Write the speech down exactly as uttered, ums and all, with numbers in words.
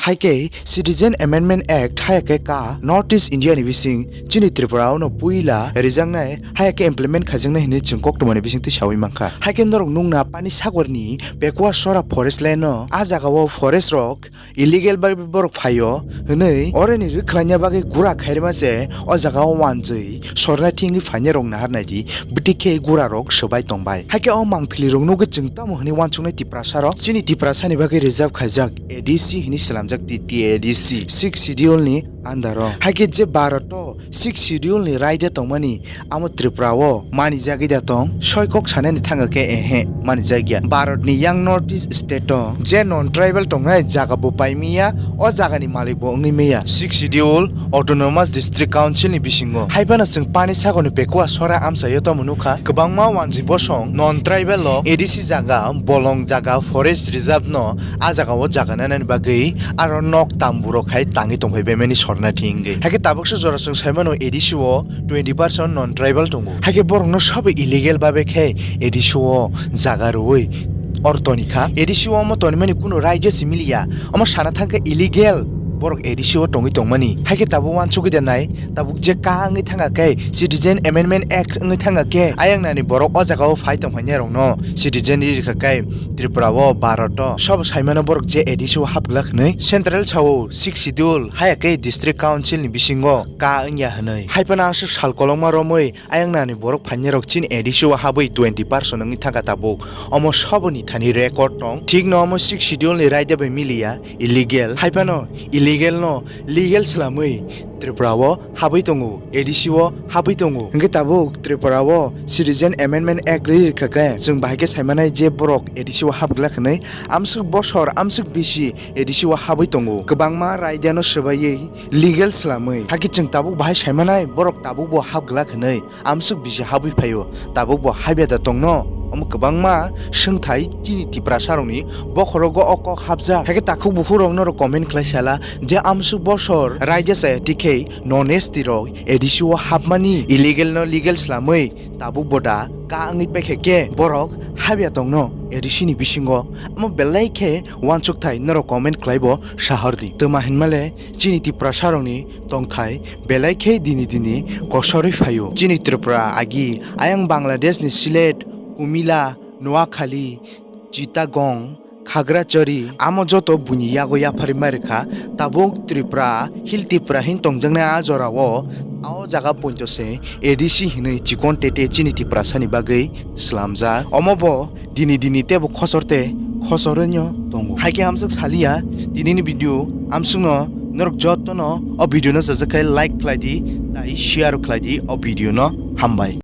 Hai khe Citizen Amendment Act hai khe ka North East India ni bising chini Tripura o no puila rijaknai, hai khe implement khaijaknai hinwi chwng koktwma ni bising twi sawi mankha. Hai khe norok nukna Panisagar ni Pekwa Sora forest land no, a jaga o forest rok illegal bai borok phaio hwnwi oroni rwkhlaina bagwi gura khairima se o jaga o wanjwi sorna thingwi phainai rok nahar nai di, bwtwi khe gura rok swbai tongbai. Hai khe o mangpili rok nugwi chwng tamo hwnwi wansuknai Tiprasa rok chini Tiprasa ni bagwi reserve khaijak A D C hwnwi slamjak T T A D C Sixth Schedule ni under o. Hai khe je Bharat o Sixth Schedule ni raida tongmani amo Tripura o manijagwi da tong? Soi kok sanani thangkha khe ehe, manijak ya. Bharat ni yang North East state o je non tribal tongnai jaga bo paimiya, o jaga ni malik bo wngwi maya Sixth Schedule Autonomous District Council ni bisingo. Hai phano chwng Panisagar ni Pekwa Sora amchaio tamo nukha, kwbangma wanjwi bosong non tribal rok A D C jaga, bolong jaga, forest reserve no a jaga o jaga nanani bagwi aro nok tambu rok hai tangwi tongphai baimani sorna thingwi. Hai khe tabuksa jora chwng saimano A D C o twenty percent non tribal tongo. Hai khe borokno sabo illegal babe khe A D C o jaga rwui oro tonikha. A D C o omo tonimani kunu raida se miliya. Omo sana thangkhe illegal borok A D C o tongwi tongmani. Hai khe tabuk wansugwi da nai, tabuk je ka wngwi thangkha khe, Citizen Amendment Act wngwi thangkha khe, ayang nani borok o jaga o phai tongphainai rokno citizen ri rikha khe Tripura o, Bharat o, sabo saimano borok je A D C o hapglak hwnwi. Central sao Sixth Schedule haya khe District Council ni bisingo ka wngya hwnwi. Hai phano aswk sal kolokma romwi ayang nani borok phainai rok chini A D C o habwi twenty percent wngwi thangkha tabuk. Omo sabo ni thani record tong. Thik no omo Sixth Schedule ni raida bai miliya, illegal. Hai phano illegal no legal swlamwi Tripura o habwi tongo, A D C o habwi tongo. Hwnkhe tabuk Tripura o Citizen Amendment Act ri rikha khe chwng bahai khe saimanai je borok A D C o hapglak hwnwi. Amswk bosor, amswk bisi A D C o habwi tongo. Kwbangma raida no swbaiwi legal swlamwi. Hakhe chwng tabuk bahai saimanai borok tabuk bo hapglak hwnwi. Amswk bisi habwi phaio, tabuk bo habya da tongno? Omo kwbangma swngthai chini Tiprasa rokni bokhorogo o kok hapjak. Hakhe takhuk bukhuk rok norok comment khlai sala je amswk bosor raida chaya tikhe non S T rok A D C o hapmani illegal no legal swlamwi tabuk bo da ka wngwi paikha khe borok habya tongno A D C ni bisingo? Omo belai khe wansukthai, norok comment khlai bo sahor di. Twma hinmale chini Tiprasa rokni tongthai belai khe dini dini kosorwi phaio. Chini Tripura agi ayang Bangladesh ni Sylhet, Kumila, Noakhali, Chittagong, Khagrachari, amo joto buini yago yapharwi mai rwkha. Tabuk Tripura, Hill Tripura hin tongjaknai a jorao, a o jaga poito se A D C hinwi chikon tete chini Tiprasa ni bagwi slamjak. Omo bo dini dini tebo khosor te khosor wngyo tongo. Hai khe amswk saliya tinini video, amswkno norok jotono o video no sajak khe like khlai di, tai share khlai di o video no. Hambai.